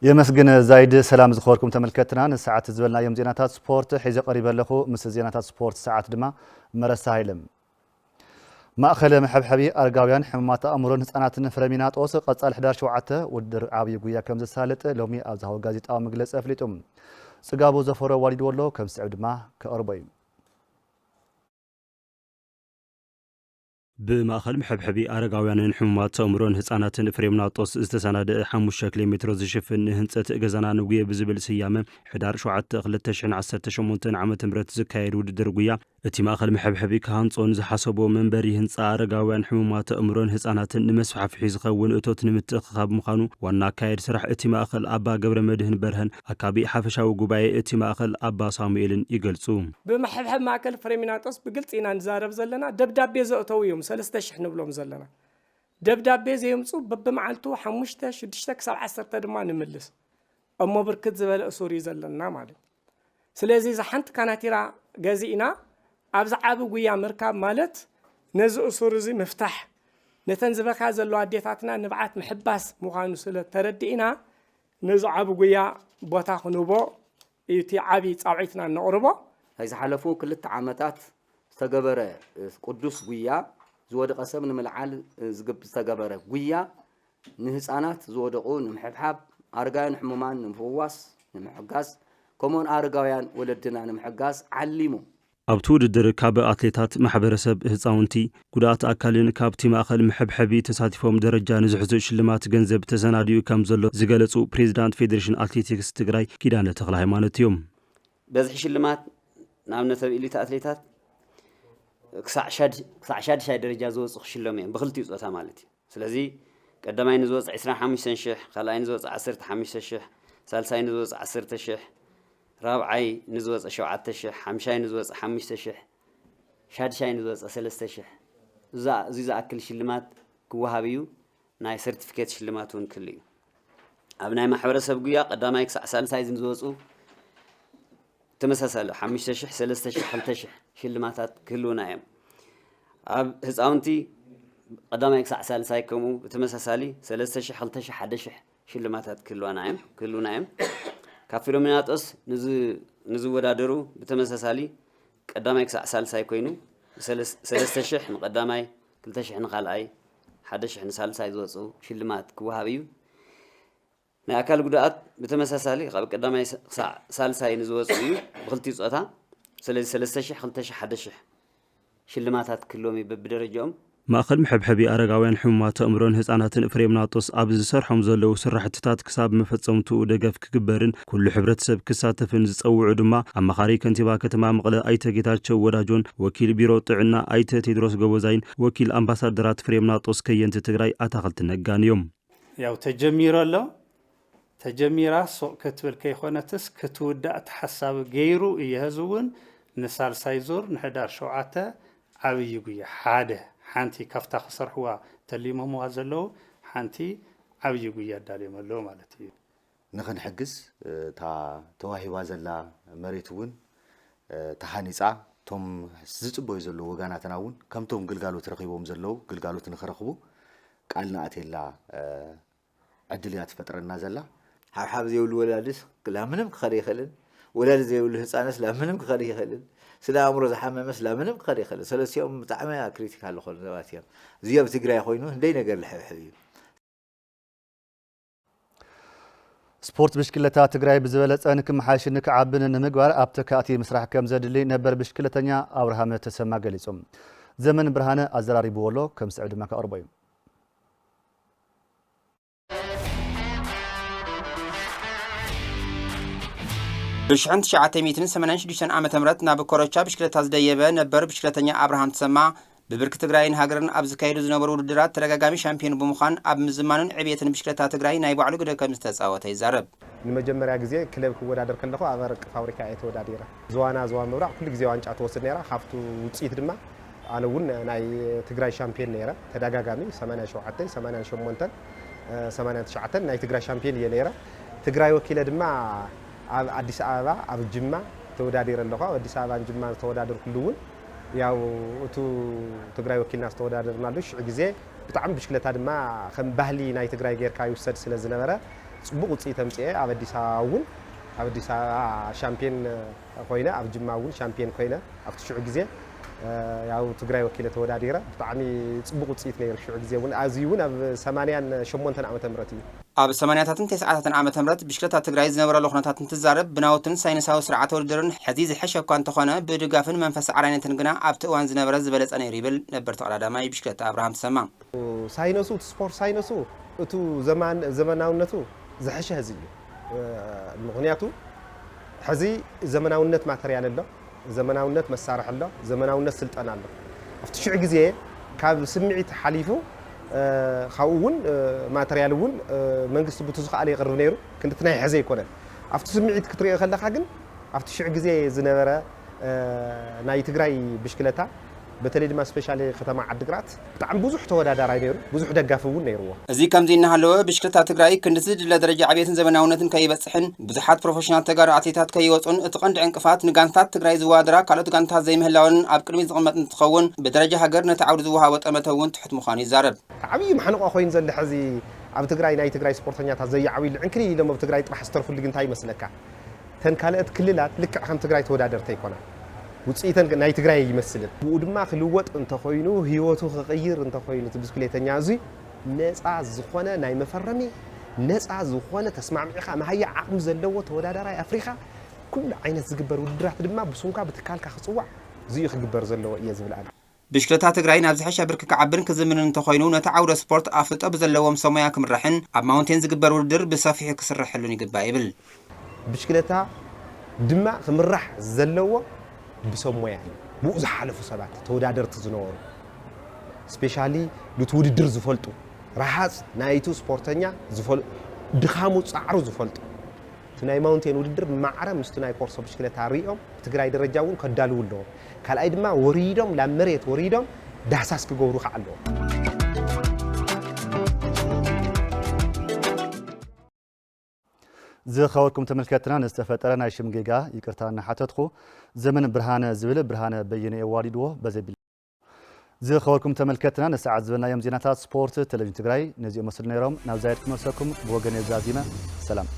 የመስግን ዛይድ። ሰላም ዝኸበርኩም ተመልከትና፣ ንሰዓት ዝበልናዮም ዜናታት ስፖርት ሒዘ ቀሪበ ኣለኹ። ምስ ዜናታት ስፖርት ሰዓት ድማ መረሳ ሃይለ። ማእኸል መሐብሐቢ ኣረጋውያን፣ ሕሙማት ኣእምሮን ህፃናትን ፍረሚናጦስ ቀፃሊ ሕዳር ሸውዓተ ውድድር ዓብዪ ጉያ ከም ዘሳልጥ ሎሚ ኣብ ዝሃቦ ጋዜጣዊ መግለፂ ኣፍሊጡ። ፅጋቡ ዘፈሮ ዋሊድዎ ኣሎ፣ ከም ዝስዕብ ድማ ከቕርቦ እዩ። ብማእኸል መሐብሐቢ ኣረጋውያንን ሕሙማት ኣእምሮን ህፃናትን ፍሬምናጦስ ዝተሰናደአ ሓሙሽተ ኪሎ ሜትሮ ዝሽፍን ንህንፀት ገዛና ንጉየ ብዝብል ስያመ ሕዳር ሸውዓተ ክልተ ሽሕን ዓሰርተ ሸሞንተን ዓመተ ምህረት ዝካየድ ውድድር ጉያ፣ እቲ ማእኸል መሐብሐቢ ክሃንጾ ንዝሓሰቦ መንበሪ ህንፃ ኣረጋውያን ሕሙማት ኣእምሮን ህፃናትን ንመስፋሕፍሒ ዝኸውን እቶት ንምትእኽኻብ ምዃኑ ዋና ኣካየድ ስራሕ እቲ ማእኸል ኣባ ገብረ መድህን በርሀን ኣካቢ ሓፈሻዊ ጉባኤ እቲ ማእኸል ኣባ ሳሙኤልን ይገልጹ። ብመሐብሐብ ማእከል ፍሬሚናጦስ ብግልጺ ኢና ንዛረብ ዘለና። ደብዳቤ ዘእተዉ እዮም ሰለስተ ሽሕ ንብሎም ዘለና። ደብዳቤ ዘየምጹ በብመዓልቱ ሓሙሽተ፣ ሽዱሽተ ክሳብ ዓሰርተ ድማ ንምልስ። እሞ ብርክት ዝበለ እሱር እዩ ዘለና ማለት እዩ። ስለዚ እዛ ሓንቲ ካናቲራ ገዚእና ኣብዚ ዓቢ ጉያ ምርካብ ማለት ነዚ እሱር እዚ ምፍታሕ፣ ነተን ዝበኽያ ዘለዋ ኣዴታትና ንብዓት ምሕባስ ምዃኑ ስለ ተረዲእና ነዚ ዓቢ ጉያ ቦታ ክንህቦ እዩ እቲ ዓቢ ጻውዒትና እነቕርቦ። ናይ ዝሓለፉ ክልተ ዓመታት ዝተገበረ ቅዱስ ጉያ፣ ዝወደቐ ሰብ ንምልዓል ዝግብ-፣ ዝተገበረ ጉያ፣ ንህፃናት ዝወደቑ ንምሕብሓብ፣ ኣረጋውያን ሕሙማን ንምፍዋስ፣ ንምሕጋዝ፣ ከምኡውን ኣረጋውያን ወለድና ንምሕጋዝ ዓሊሙ። ኣብቲ ውድድር ካብ ኣትሌታት፣ ማሕበረሰብ፣ ህፃውንቲ፣ ጉድኣት ኣካልን ካብቲ ማእኸል መሐብሐቢ ተሳቲፎም ደረጃ ንዝሕዙ ሽልማት ገንዘብ ተሰናዲኡ ከም ዘሎ ዝገለጹ ፕሬዚዳንት ፌዴሬሽን ኣትሌቲክስ ትግራይ ኪዳነ ተኽለ ሃይማኖት እዮም። በዝሒ ሽልማት ንኣብነት ኣብ ኢሊት ኣትሌታት ክሳዕ ሻድ-፣ ክሳዕ ሻድሻይ ደረጃ ዝወፁ ክሽለሙ እዮም፣ ብክልቲኡ ፆታ ማለት እዩ። ስለዚ ቀዳማይ ንዝወፅእ ዕስራን ሓሙሽተን ሽሕ፣ ካልኣይ ንዝወፅእ ዓሰርተ ሓሙሽተ ሽሕ፣ ሳልሳይ ንዝወፅእ ዓሰርተ ሽሕ፣ ራብዓይ ንዝወፅእ ሸውዓተ ሽሕ፣ ሓምሻይ ንዝወፅእ ሓሙሽተ ሽሕ፣ ሻድሻይ ንዝወፅእ ሰለስተ ሽሕ፣ እዛ-፣ እዚ ዝኣክል ሽልማት ክወሃብ እዩ። ናይ ሰርቲፊኬት ሽልማት እውን ክህሉ እዩ። ኣብ ናይ ማሕበረሰብ ጉያ ቀዳማይ ክሳዕ ሳልሳይ ንዝወፁ ተመሳሳሊ ሓሙሽተ ሽሕ፣ ሰለስተ ሽሕ፣ ክልተ ሽሕ ሽልማታት ክህልውና እዮም። ኣብ ህፃውንቲ ቀዳማይ ክሳዕ ሳልሳይ ከምኡ ብተመሳሳሊ ሰለስተ ሽሕ፣ ክልተ ሽሕ፣ ሓደ ሽሕ ሽልማታት ክህልዋና እዮም፣ ክህልውና እዮም። ካብ ፊሎሚናጦስ ንዝ-፣ ንዝወዳደሩ ብተመሳሳሊ ቀዳማይ ክሳዕ ሳልሳይ ኮይኑ ሰለስ-፣ ሰለስተ ሽሕ ንቀዳማይ፣ ክልተ ሽሕ ንኻልኣይ፣ ሓደ ሽሕ ንሳልሳይ ዝወፁ ሽልማት ክወሃብ እዩ። ናይ ኣካል ጉድኣት ብተመሳሳሊ ካብ ቀዳማይ ስ-፣ ክሳዕ ሳልሳይ ንዝወፁ እዩ ብክልቲኡ ፆታ። ስለዚ ሰለስተ ሽሕ፣ ክልተ ሽሕ፣ ሓደ ሽሕ ሽልማታት ክህልዎም እዩ በብደረጃኦም። ማእኸል መሐብሐቢ ኣረጋውያን ሕሙማት ኣእምሮን ህፃናትን ፍሬምናጦስ ኣብ ዝሰርሖም ዘለዉ ስራሕትታት ክሳብ መፈፀምትኡ ደገፍ ክግበርን ኩሉ ሕብረተሰብ ክሳተፍን ዝፀውዑ ድማ ኣማኻሪ ከንቲባ ከተማ መቐለ ኣይተ ጌታቸው ወዳጆን ወኪል ቢሮ ጥዕና ኣይተ ቴድሮስ ጎበዛይን ወኪል ኣምባሳደራት ፍሬምናጦስ ከየንቲ ትግራይ ኣታኽልቲ ነጋን እዮም። ያው ተጀሚሩ ኣሎ። ተጀሚራ ሱቕ ክትብል ከይኮነትስ ክትውዳእ ተሓሳቢ ገይሩ እዩ። ህዝቢ እውን ንሳልሳይ ዙር ንሕዳር ሸውዓተ ዓብዪ ጉያ ሓደ፣ ሓንቲ ካብታ ክሰርሕዋ ተሊሞምዋ ዘለዉ ሓንቲ ዓብዪ ጉያ ኣዳልዮም ኣለዉ ማለት እዩ። ንኽንሕግዝ፣ እታ ተዋሂባ ዘላ መሬት እውን፣ እ፣ ተሃኒጻ፣ እቶም ዝጽበዩ ዘለዉ ወጋናትና እውን ከምቶም ግልጋሎት ረኺቦም ዘለዉ ግልጋሎት ንኽረኽቡ ቃል ንኣትየላ፣ እ፣ ዕድል እያ ትፈጥረና ዘላ። ሓብሓብ ዘይብሉ ወላድስ ላምንም ክኸድ ይኽእልን፣ ወላዲ ዘይብሉ ህፃንስ ላምንም ክኸድ ይኽእልን፣ ስለ ኣእምሮ ዝሓመመስ ላምንም ክኸድ ይኽእልን። ሰለስቲኦም ብጣዕሚ ክሪቲካል ዝኾኑ ሰባት እዮም። እዚ ኣብ ትግራይ ኮይኑ እንደይ ነገር ልሕብሕብ እዩ። ስፖርት ብሽክለታ ትግራይ ብዝበለፀ ንክመሓየሽን ንክዓብን ንምግባር ኣብ ተካእቲ ምስራሕ ከም ዘድሊ ነበር ብሽክለተኛ ኣብርሃም ተሰማ ገሊጹ። ዘመን ብርሃነ ኣዘራሪብዎ ኣሎ፣ ከም ዝስዕብ ድማ ከቕርቦ እዩ። ብሽሕን ትሽዓተ ሚእትን ሰማንያን ሽዱሽተን ዓመተ ምህረት ናብ ኮረቻ ብሽክለታ ዝደየበ ነበር ብሽክለተኛ ኣብርሃም ተሰማ፣ ብብርኪ ትግራይን ሃገርን ኣብ ዝካየዱ ዝነበሩ ውድድራት ተደጋጋሚ ሻምፒዮን ብምዃን ኣብ ምዝማንን ዕብየትን ብሽክለታ ትግራይ ናይ ባዕሉ ግደ ከም ዝተፃወተ ይዛረብ። ንመጀመርያ ግዜ ክለብ ክወዳደር ከለኹ ኣብ ኣረቂ ፋብሪካ እየ ተወዳዲረ። ዝዋና ዝዋ ምብራቕ ኩሉ ግዜ ዋንጫ ትወስድ ነይራ። ካብቱ ውፅኢት ድማ ኣነ እውን ናይ ትግራይ ሻምፒዮን ነይረ። ተደጋጋሚ ሰማንያን ሸውዓተን፣ ሰማንያን ሸሞንተን፣ እ፣ ሰማንያን ትሽዓተን ናይ ትግራይ ሻምፒዮን እየ ነይረ። ትግራይ ወኪለ ድማ ኣብ ኣዲስ ኣበባ፣ ኣብ ጅማ ተወዳዲረ ኣለኹ። ኣብ ኣዲስ ኣበባን ጅማን ዝተወዳደርኩሉ እውን ያው እቱ ትግራይ ወኪልና ዝተወዳደርናሉ ሽዑ ግዜ ብጣዕሚ ብሽክለታ ድማ ከም ባህሊ ናይ ትግራይ ጌርካ ይውሰድ ስለ ዝነበረ ጽቡቕ ውጽኢት ኣምጽኤ። ኣብ ኣዲስ ኣበባ እውን ኣብ ኣዲስ ኣበባ ሻምፒዮን ኮይነ፣ ኣብ ጅማ እውን ሻምፒዮን ኮይነ፣ ኣብቲ ሽዑ ግዜ ያው ትግራይ ወኪለ ተወዳዲረ። ብጣዕሚ ጽቡቕ ውጽኢት ነይሩ። ሽዑ ግዜ እውን፣ ኣዝዩ እውን ኣብ ሰማንያን ሸሞንተን ዓመተ ምህረት እዩ። ኣብ ሰማንያታትን ተስዓታትን ዓመተ ምህረት ብሽክለታ ትግራይ ዝነበረሉ ኩነታት እንትዛረብ፣ ብናውትን ሳይንሳዊ ስርዓተ ውድድርን ሕዚ ዝሐሸ እኳ እንተኾነ፣ ብድጋፍን መንፈስ ዓራይነትን ግና ኣብቲ እዋን ዝነበረ ዝበለጸ ነይሩ ይብል ነበር ተቐዳዳማይ ብሽክለታ ኣብርሃም ተሰማ። ሳይነሱ፣ እቲ ስፖርት ሳይነሱ፣ እቱ ዘማን-፣ ዘመናውነቱ ዝሐሸ ሕዚ እዩ። ምኽንያቱ ሕዚ ዘመናውነት ማተርያል ኣሎ፣ ዘመናውነት መሳርሒ ኣሎ፣ ዘመናውነት ስልጠና ኣሎ። ኣብቲ ሽዑ ግዜ ካብ ስምዒት ሓሊፉ፣ ካብኡ እውን ማተርያል እውን መንግስቲ ብቱ ዝኸኣለ የቕርብ ነይሩ፣ ክንድቲ ናይ ሕዚ ኣይኮነን። ኣብቲ ስምዒት ክትሪኦ ከለኻ ግን ኣብቲ ሽዑ ግዜ ዝነበረ ናይ ትግራይ ብሽክለታ፣ በተለይ ድማ ስፔሻሊ ከተማ ዓድግራት ብጣዕሚ ብዙሕ ተወዳዳራይ ነይሩ፣ ብዙሕ ደጋፊ እውን ነይርዎ። እዚ ከምዚ እናሃለወ ብሽክለታ ትግራይ ክንድቲ ዝድለ ደረጃ ዕብየትን ዘመናውነትን ከይበፅሕን ብዙሓት ፕሮፌሽናል ተጋሩ ኣትሌታት ከይወፁን እቲ ቀንዲ ዕንቅፋት ንጋንታት ትግራይ ዝወዳደራ ካልኦት ጋንታት ዘይምህላወንን ኣብ ቅድሚት ዝቕመጥ እንትኸውን ብደረጃ ሃገር ነቲ ዓውዲ ዝወሃቦ ጠመተ እውን ትሑት ምዃኑ ይዛረብ። ዓብዪ ማሕንቆ ኮይኑ ዘሎ ሕዚ ኣብ ትግራይ ናይ ትግራይ ስፖርተኛታት ዘየዓብይሉ ዕንክሊል ኢሎም ኣብ ትግራይ ጥራሕ ዝተርፉሉ ግን እንታይ ይመስለካ? ተን ካልኦት ክልላት ልክዕ ከም ትግራይ ተወዳደርቲ ኣይኮና። ውፅኢተን ናይ ትግራይ ኣይመስልን። ብኡ ድማ ክልወጥ እንተኾይኑ፣ ህይወቱ ክቕይር እንተኾይኑ፣ እቲ ብስክሌተኛ እዙይ ነፃ ዝኾነ ናይ መፈረሚ፣ ነፃ ዝኾነ ተስማሚዕኻ መሃያ ዓቕሚ ዘለዎ ተወዳዳራይ ኣፍሪኻ፣ ኩሉ ዓይነት ዝግበር ውድድራት ድማ ብስምካ ብትካልካ ክፅዋዕ እዚኡ ክግበር ዘለዎ እየ ዝብል ኣነ። ብሽክለታ ትግራይ ናብ ዝሐሸ ብርኪ ክዓብን ክዝምንን እንተኾይኑ፣ ነቲ ዓውደ ስፖርት ኣፍልጦ ብዘለዎም ሰብ ሞያ ክምራሕን ኣብ ማውንቴን ዝግበር ውድድር ብሰፊሑ ክስረሐሉን ይግባእ ይብል። ብሽክለታ ድማ ክምራሕ ዘለዎ ብሰብ ሞያ እዩ። ብኡ ዝሓለፉ ሰባት፣ ተወዳደርቲ ዝነበሩ፣ ስፔሻሊ ኑቲ ውድድር ዝፈልጡ፣ ረሃፅ ናይቱ ስፖርተኛ ዝፈል-፣ ድኻሙ ፃዕሩ ዝፈልጡ፣ እቲ ናይ ማውንቴን ውድድር ማዕረ ምስቲ ናይ ኮርሶ ብሽክለታ ሪኦም ብትግራይ ደረጃ እውን ከዳልዉ ኣለዎም። ካልኣይ ድማ ወሪዶም፣ ላብ መሬት ወሪዶም ዳህሳስ ክገብሩ ከዓ ኣለዎም። ዝኸበርኩም ተመልከትና፣ ንዝተፈጠረ ናይ ሽም ጌጋ ይቅርታ እናሓተትኩ፣ ዘመን ብርሃነ ዝብል ብርሃነ በየነ የዋዲድዎ በዘቢል። ዝኸበርኩም ተመልከትና፣ ንሰዓት ዝበልናዮም ዜናታት ስፖርት ቴሌቪዥን ትግራይ ነዚኦም መስሉ ነይሮም። ናብ ዛየድ ክመልሰኩም ብወገን የዛዚመ። ሰላም።